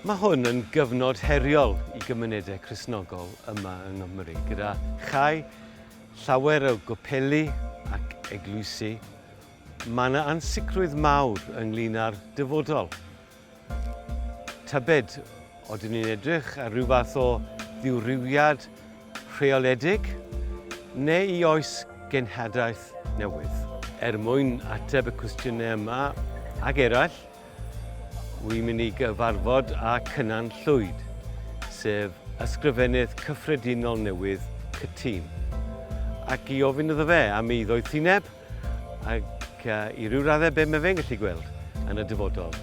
Mae hwn yn gyfnod heriol i gymunedau Cristnogol yma yng Nghymru, gyda chau llawer o gopeli ac eglwysi. Mae yna ansicrwydd mawr ynglyn â'r dyfodol. Tybed, odyn ni'n edrych ar ryw fath o ddiwrywiad rheoledig neu i oes genhadaeth newydd? Er mwyn ateb y cwestiynau yma ac eraill, wy'n mynd i gyfarfod â Cynan Llwyd, sef Ysgrifennydd Cyffredinol newydd Cytûn, ac i ofyn iddo fe am ei ddoethineb ac i ryw raddau be mae fe'n gallu gweld yn y dyfodol.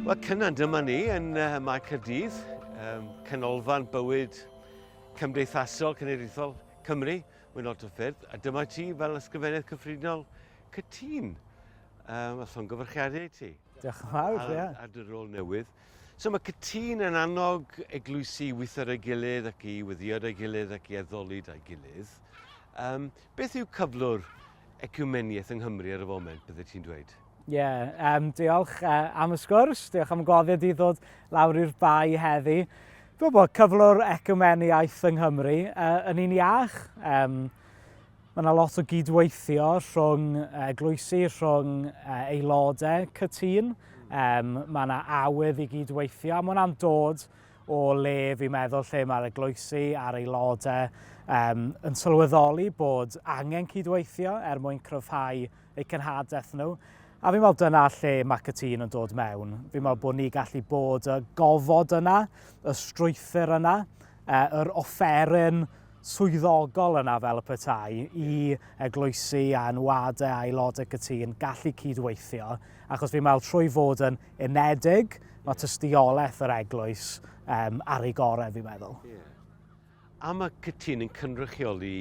Wel, Cynan, dyma ni yn uh, Mae Caerdydd, um, canolfan bywyd cymdeithasol cenedlaethol Cymru, mewn lot o ffyrdd, a dyma ti fel ysgrifennydd cyffredinol Cytûn. Um, a llongyfarchiadau i ti. Diolch yn fawr, ie. Ar, ar dy rôl newydd. So mae Cytûn yn annog eglwysi i weithio ar ei gilydd ac i weddio ar ei gilydd ac i addoli da'i gilydd. Um, beth yw cyflwr ecwmeniaeth yng Nghymru ar y foment, bydde ti'n dweud? Ie, yeah, um, diolch uh, am y sgwrs, diolch am gwaddiad i ddod lawr i'r bai heddi. Dwi'n bod cyflwr ecwmeniaeth yng Nghymru uh, yn un iach. Um, Mae yna lot o gydweithio rhwng eglwysi, rhwng aelodau cytûn. Um, mae yna awydd i gydweithio, a mae hwnna'n dod o le, fi'n meddwl, lle mae'r eglwysi a'r aelodau um, yn sylweddoli bod angen cydweithio er mwyn cryfhau eu cenhadaeth nhw. A fi'n meddwl dyna lle mae cytûn yn dod mewn. Fi'n meddwl bod ni gallu bod y gofod yna, y strwythur yna, yr offeryn swyddogol yna fel y petai i eglwysi a enwadau a aelodau cytûn gallu cydweithio, achos fi'n meddwl trwy fod yn unedig, mae tystiolaeth yr eglwys um, ar ei gorau, fi'n meddwl. Yeah. A mae cytûn yn cynrychioli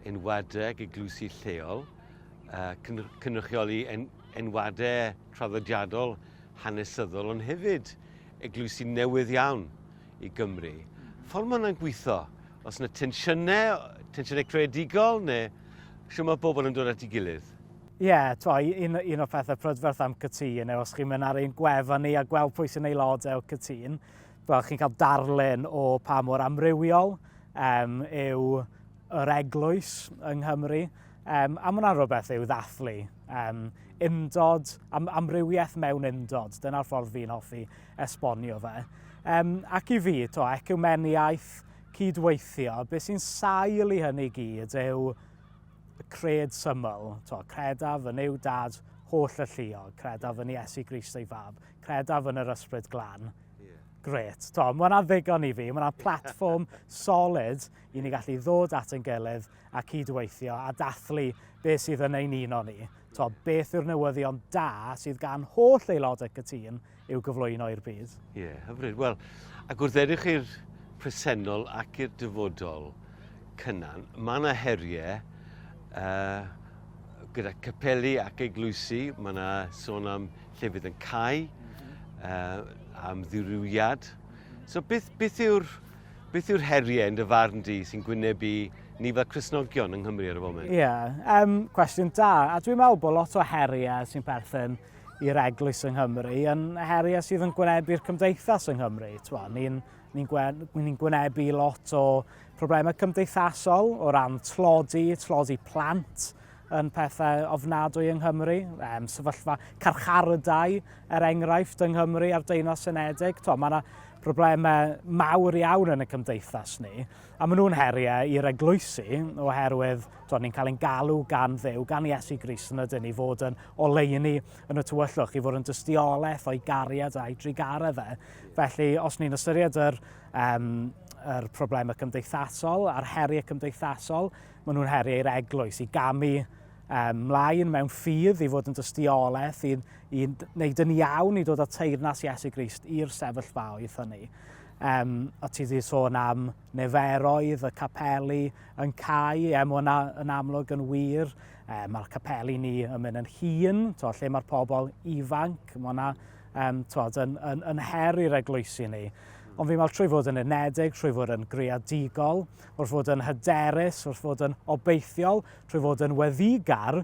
enwadau ac eglwysi lleol, uh, cynrychioli en, enwadau traddodiadol hanesyddol, ond hefyd eglwysi newydd iawn i Gymru. Ffordd mae hwnna'n gweithio? Os yna tensiynau, tensiynau creadigol, neu shwt mae bobl yn dod at ei gilydd? Ie, yeah, twa, un, un o'r pethau prydferth am Cytûn yw os chi'n mynd ar ein gwefan ni a gweld pwy sy'n aelodau o Cytûn, wel, chi'n cael darlun o pa mor amrywiol um, yw yr eglwys yng Nghymru. Um, a mae hwnna'n rhywbeth i'w ddathlu. Um, undod, am, amrywiaeth mewn undod, dyna'r ffordd fi'n hoffi esbonio fe. Um, ac i fi, to, ecwmeniaeth, cydweithio, beth sy'n sail i hynny gyd yw y cred syml. To, credaf yn yw dad holl y lliog, credaf yn Iesu Grist ei fab, credaf yn yr ysbryd glân. Yeah. Gret. To, mae hwnna'n ddigon i fi, mae hwnna'n platfform solid i ni gallu ddod at ein gilydd a cydweithio a dathlu beth sydd yn ein uno ni. To, beth yw'r newyddion da sydd gan holl aelodau Cytûn i'w gyflwyno i'r byd. Ie, yeah, hyfryd. Wel, ac wrth edrych i'r presennol ac i'r dyfodol cynnan, mae yna heriau uh, gyda capeli ac eglwysi, mae yna sôn am llefydd yn cau, uh, am ddirywiad. So beth, beth yw'r beth yw'r heriau yn dy farn di sy'n gwynebu ni fel Cristnogion yng Nghymru ar y foment? Ie, yeah, um, cwestiwn da. A dwi'n meddwl bod lot o heriau sy'n perthyn i'r eglwys yng Nghymru yn heriau sydd yn gwynebu'r cymdeithas yng Nghymru. Ni'n ni ni gwynebu lot o problemau cymdeithasol o ran tlodi, tlodi plant yn pethau ofnadwy yng Nghymru, um, sefyllfa carchardai er enghraifft yng Nghymru a'r Deyrnas Unedig. Mae yna problemau mawr iawn yn y cymdeithas ni. A maen nhw'n heriau i'r eglwysi oherwydd twod, ni'n cael ein galw gan Dduw, gan Iesu Grist yn ydyn, i fod yn oleuni yn y tywyllwch, i fod yn dystiolaeth o'i gariad a'i drugaredd e. Felly, os ni'n ystyried yr, um, yr problemau cymdeithasol a'r heriau cymdeithasol, maen nhw'n heriau i'r eglwys i gamu um, mlaen mewn ffydd, i fod yn dystiolaeth, i, i wneud yn iawn i dod â teyrnas Iesu Grist i'r sefyllfaoedd hynny. Um, a ti wedi sôn am niferoedd y capeli yn cau, ie, mae hwnna yn amlwg yn wir. E, mae'r capeli ni yn mynd yn hŷn, to, lle mae'r pobl ifanc, mae hwnna um, twod, yn, yn, yn her i'r eglwysi ni. Ond fi'n meddwl trwy fod yn unedig, trwy fod yn greadigol, wrth fod yn hyderus, wrth fod yn obeithiol, trwy fod yn weddigar,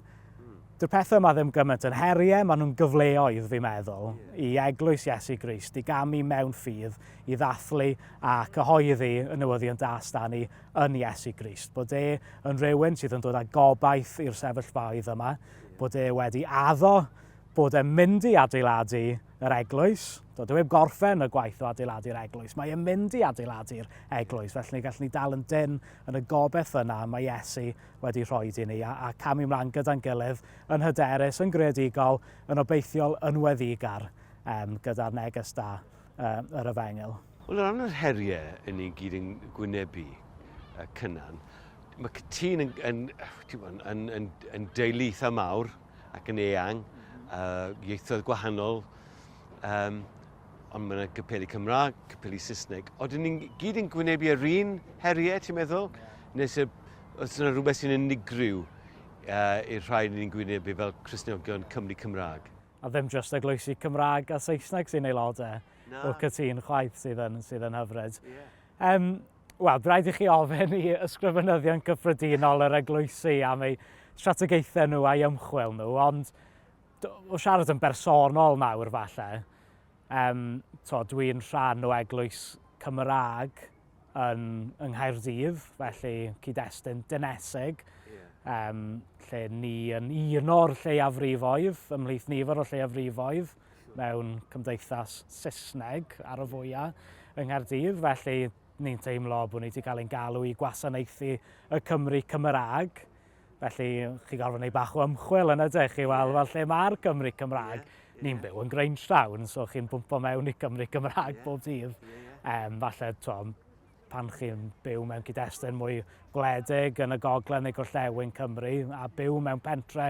Dyw'r pethau yma ddim gymaint yn heriau, maen nhw'n gyfleoedd, fi'n meddwl, i eglwys Iesu Grist, i gamu mewn ffydd, i ddathlu a cyhoeddi y newyddion da s'da ni yn Iesu Grist. Bod e yn rhywun sydd yn dod â gobaith i'r sefyllfaoedd yma, bod e wedi addo bod e'n mynd i adeiladu yr eglwys. Do, dyw e heb gorffen y gwaith o adeiladu'r eglwys. Mae e'n mynd i adeiladu'r eglwys, felly gallwn ni dal yn dynn yn y gobaith yna mae Iesu wedi rhoi i ni, a, a camu mlaen gyda'n gilydd, yn hyderus, yn greadigol, yn obeithiol, yn weddigar, um, gyda'r neges da uh, yr efengyl. Wel, o ran yr heriau yn ni'n gyd yn gwynebu, uh, Cynan, mae Cytûn yn, yn, yn, yn, yn, yn deulu eitha mawr ac yn eang, uh, ieithoedd gwahanol, um, ond mae yna gapeli Cymraeg, capeli Saesneg. Oedden ni'n gyd yn gwynebu yr un heriau, ti'n meddwl? Neu sy'n oes yna rhywbeth sy'n unigryw uh, i'r rhai ni'n gwynebu fel Cristnogion Cymru Cymraeg? A ddim jyst eglwysi Cymraeg a Saesneg sy'n aelodau no. o Cytûn chwaith sydd yn, sydd yn hyfryd. Yeah. Um, Wel, rhaid i chi ofyn i ysgrifenyddion cyffredinol yr eglwysi am eu strategaethau nhw a'i ymchwil nhw, ond o siarad yn bersonol nawr falle, um, to, dwi'n rhan o eglwys Cymraeg yn, yng Nghaerdydd, felly cyd-destun dinesig, yeah. um, lle ni yn un o'r lleiafrifoedd, ymhlith nifer o lleiafrifoedd mewn cymdeithas Saesneg ar y fwyaf yng Nghaerdydd, felly ni'n teimlo bod ni wedi cael ein galw i gwasanaethu y Cymru Cymraeg, Felly, chi gorfod gwneud bach o ymchwil yn ydych chi weld fel lle mae'r Cymru Cymraeg. Yeah, yeah. Ni'n byw yn Grangetown, so chi'n bwmpo mewn i Cymru Cymraeg yeah. bob dydd. Yeah, yeah. Um, falle, to, pan chi'n byw mewn cyd-destun mwy gwledig yn y gogledd neu gorllewin Cymru a byw mewn pentre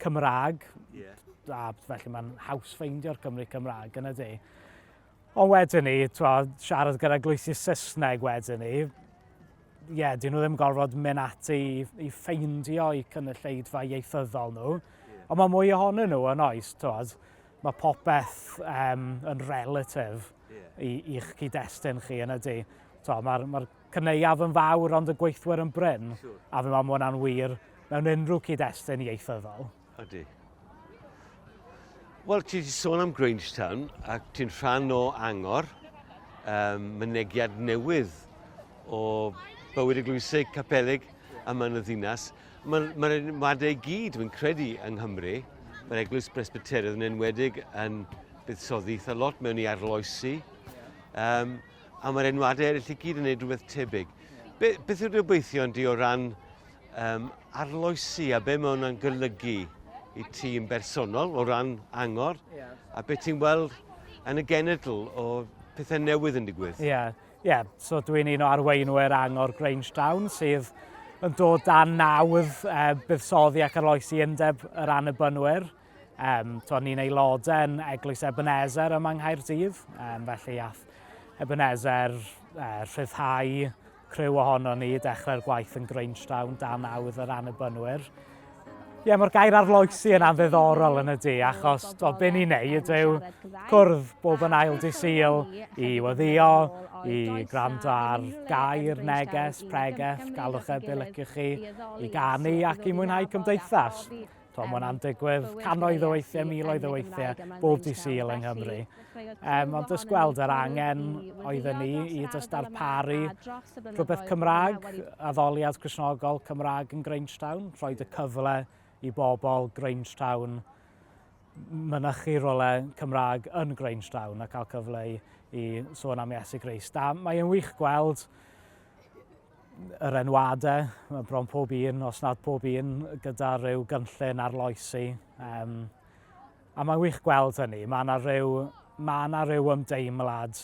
Cymraeg, yeah. a felly mae'n haws ffeindio'r Cymru Cymraeg yn y du. Ond wedyn ni, twa, siarad gyda glwysi Saesneg wedyn ni, ie, yeah, dyn nhw ddim gorfod mynd ati i, i ffeindio eu cynulleidfa ieithyddol nhw. Yeah. Ond mae mwy ohonyn nhw yn oes, twod, mae popeth um, yn relative yeah. i, i'ch cyd-destun chi yn y du. Mae'r ma cyneuaf yn fawr ond y gweithwyr yn brin, sure. a fi meddwl mae hwnna'n wir mewn unrhyw cyd-destun ieithyddol. Ydy. Wel, ti wedi sôn am Grangetown ac ti'n rhan o Angor, um, mynegiad newydd o bywyd eglwysig, capelig yma yn y ddinas. Mae'r ma enwadau i gyd, dwi'n credu, yng Nghymru. Mae'r eglwys Presbyteriaidd yn enwedig yn buddsoddi eitha lot mewn i arloesi. Um, a mae'r enwadau eraill i gyd yn gwneud rhywbeth tebyg. Be, beth yw'r obeithion di o ran um, arloesi a be mae hwnna'n golygu i ti yn bersonol o ran angor yeah. a be ti'n weld yn y genedl o pethau newydd yn digwydd. Ie, yeah. yeah. so dwi'n un o arweinwyr angor Grangetown sydd yn dod dan nawdd e, buddsoddi ac arloesi undeb yr anibynwyr. Um, to, ni'n aelodau yn Eglwys Ebenezer yma yng Nghaerdydd, um, felly ath Ebenezer uh, rhyddhau Criw ohonon ni i dechrau'r gwaith yn Grangetown dan nawdd yr Annibynwyr. Ie, yeah, mae'r gair arloesi yn ddiddorol yn y du, achos to, be ni'n neud yw cwrdd bob yn ail di Sul i weddio, i gwrando ar gair, neges, pregeth, galwch e be liciwch chi, i ganu ac i mwynhau cymdeithas. T'mo, mae hwnna'n digwydd cannoedd o weithiau, miloedd o weithiau, bob dydd Sul yng Nghymru. Um, ond jyst gweld yr angen oedden ni i jyst darparu rhywbeth Cymraeg, addoliad Cristnogol Cymraeg yn Grangetown, rhoi y cyfle i bobl Grangetown mynychu rhywle Cymraeg yn Grangetown a cael cyfle i, i sôn am Iesu Grist. A mae'n wych gweld yr enwadau, mae bron pob un, os nad pob un, gyda rhyw gynllun arloesi. Um, a mae'n wych gweld hynny. Mae yna rhyw, mae yna rhyw ymdeimlad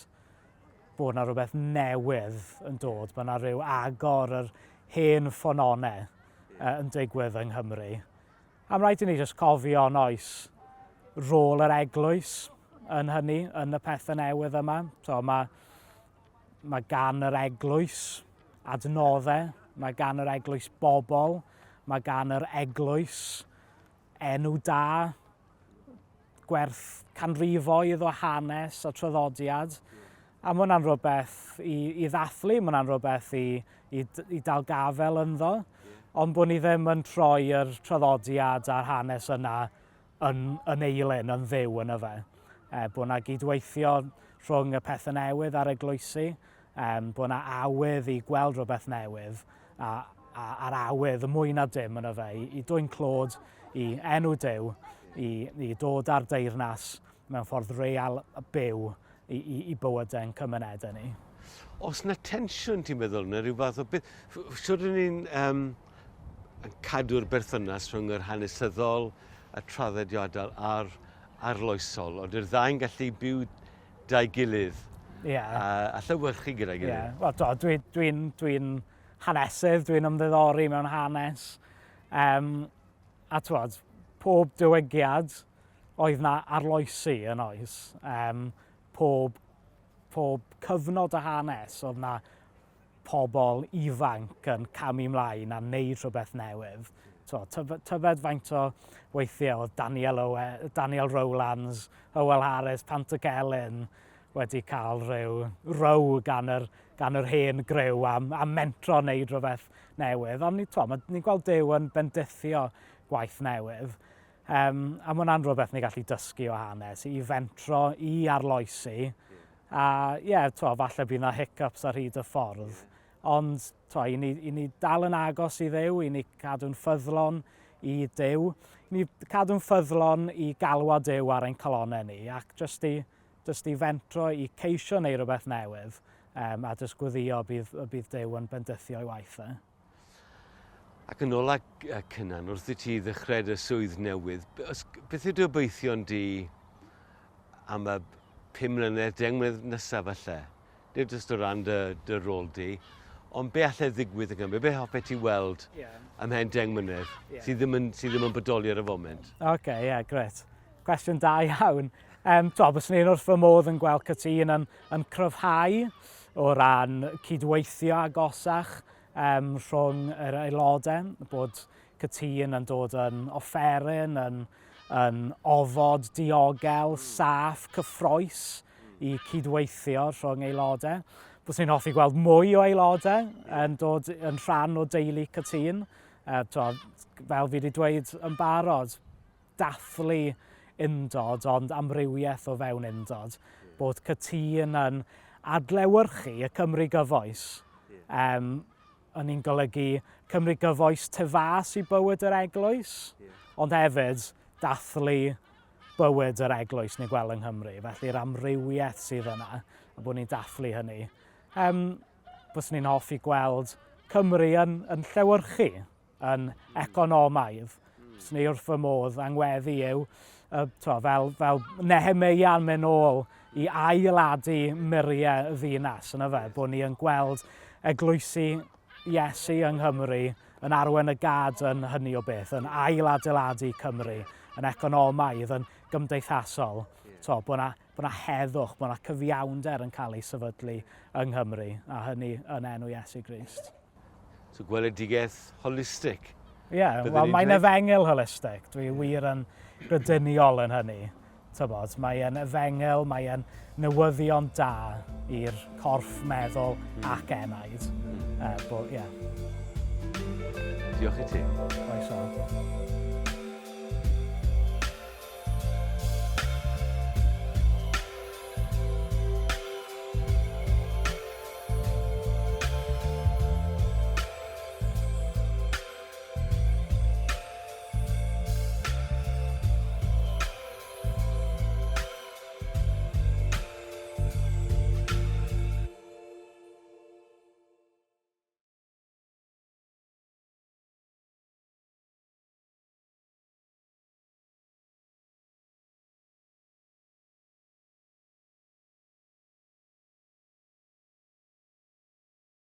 bod yna rhywbeth newydd yn dod. Mae yna rhyw agor yr hen ffynonau uh, yn digwydd yng Nghymru. A mae'n rhaid i ni jyst cofio yn oes rôl yr eglwys yn hynny, yn y pethau newydd yma. So mae Mae gan yr eglwys adnoddau, mae gan yr eglwys bobl, mae gan yr eglwys enw da, gwerth canrifoedd o hanes a traddodiad. A mae hwnna'n rhywbeth i, i ddathlu, mae hwnna'n rhywbeth i, i, i dal gafel ynddo. Ond bod ni ddim yn troi yr traddodiad a'r hanes yna yn, yn eilun, yn ddiw yn y fe. E, bod yna gydweithio rhwng y pethau newydd a'r eglwysi, um, bod yna awydd i gweld rhywbeth newydd, a, a, a'r awydd y mwy na dim yn y fe, i, i dwyn clod i enw Duw, i, i dod ar deyrnas mewn ffordd real a byw i, i, i bywydau'n cymunedau ni. Os na tensiwn, ti'n meddwl, neu rhyw fath o beth... Siwr ydyn ni'n um, cadw'r berthynas rhwng yr hanesyddol, y traddodiadol a'r arloesol, ond yw'r ddau'n gallu byw da'i gilydd yeah. a, a llewyrchu gyda'i gilydd? Yeah. Wel, dwi'n dwi, dwi, dwi hanesydd, dwi'n ymddiddori mewn hanes. Um, a twod, pob diwygiad oedd na arloesi yn oes. Um, pob, pob cyfnod o hanes oedd na pobl ifanc yn camu mlaen a wneud rhywbeth newydd. Tybed, tybed faint o weithiau oedd Daniel, Owe, Daniel Rowlands, Hywel Harris, Pantycelyn wedi cael rhyw row gan yr, gan yr hen griw am, am mentro wneud rhywbeth newydd. Ond ni'n gweld Duw yn bendithio gwaith newydd. Um, a mae hwnna'n rhywbeth ni'n gallu dysgu o hanes, i fentro, i arloesi. A ie, yeah, to, falle bydd yna hiccups ar hyd y ffordd. Ond to, i, ni, i ni dal yn agos i Dduw, i ni cadw'n ffyddlon i Duw, i ni cadw'n ffyddlon i galwad Duw ar ein calonau ni, ac jyst i, jyst i fentro, i ceisio neu rhywbeth newydd, um, a jyst gweddio bydd, bydd Duw yn bendithio ei waith e. Ac yn ola, Cynan, wrth i ti ddechrau dy swydd newydd, beth yw dy obeithion di am y 5 mlynedd, 10 mlynedd nesaf falle? Nid jyst o ran dy, dy rôl di, ond be allai ddigwydd yng Nghymru? Be hoffet ti weld yeah. ymhen 10 mlynedd yeah. sydd, ddim yn, sydd ddim yn bodoli ar y foment? Oce, okay, ie, yeah, gret. Cwestiwn da iawn. Um, to, byswn i'n wrth fy modd yn gweld Cytûn yn, yn cryfhau o ran cydweithio agosach um, rhwng yr aelodau, bod Cytûn yn dod yn offeryn, yn, yn ofod diogel, saff, cyffroes i cydweithio rhwng aelodau. Bys ni'n hoffi gweld mwy o aelodau yn dod yn rhan o deulu Cytûn. Uh, to, fel fi wedi dweud yn barod, dathlu undod, ond amrywiaeth o fewn undod. Bod Cytûn yn adlewyrchu y Cymru gyfoes. Um, yn ni'n golygu Cymru gyfoes tu fas i bywyd yr eglwys, ond hefyd dathlu bywyd yr eglwys ni'n gweld yng Nghymru. Felly'r amrywiaeth sydd yna, a bod ni'n dathlu hynny. Um, byswn ni'n hoffi gweld Cymru yn, yn llewyrchu yn economaidd. Swn i wrth fy modd angweddi yw, uh, to, fel, fel Nehemeia'n mynd ôl i ailadu muriau y ddinas, yna fe, bod ni yn gweld eglwysi Iesu yng Nghymru yn arwen y gad yn hynny o beth, yn ailadeiladu Cymru, yn economaidd, yn gymdeithasol. To, bod yna bod yna heddwch, bod yna cyfiawnder yn cael ei sefydlu yng Nghymru, a hynny yn enw Iesu Grist. So gweledigaeth holistic. Ie, yeah, wel mae'n efengyl holistic. Dwi wir yn grediniol yn hynny. Tybod, mae'n efengyl, mae'n newyddion da i'r corff meddwl ac enaid. Bo, yeah. Diolch i ti. Croeso.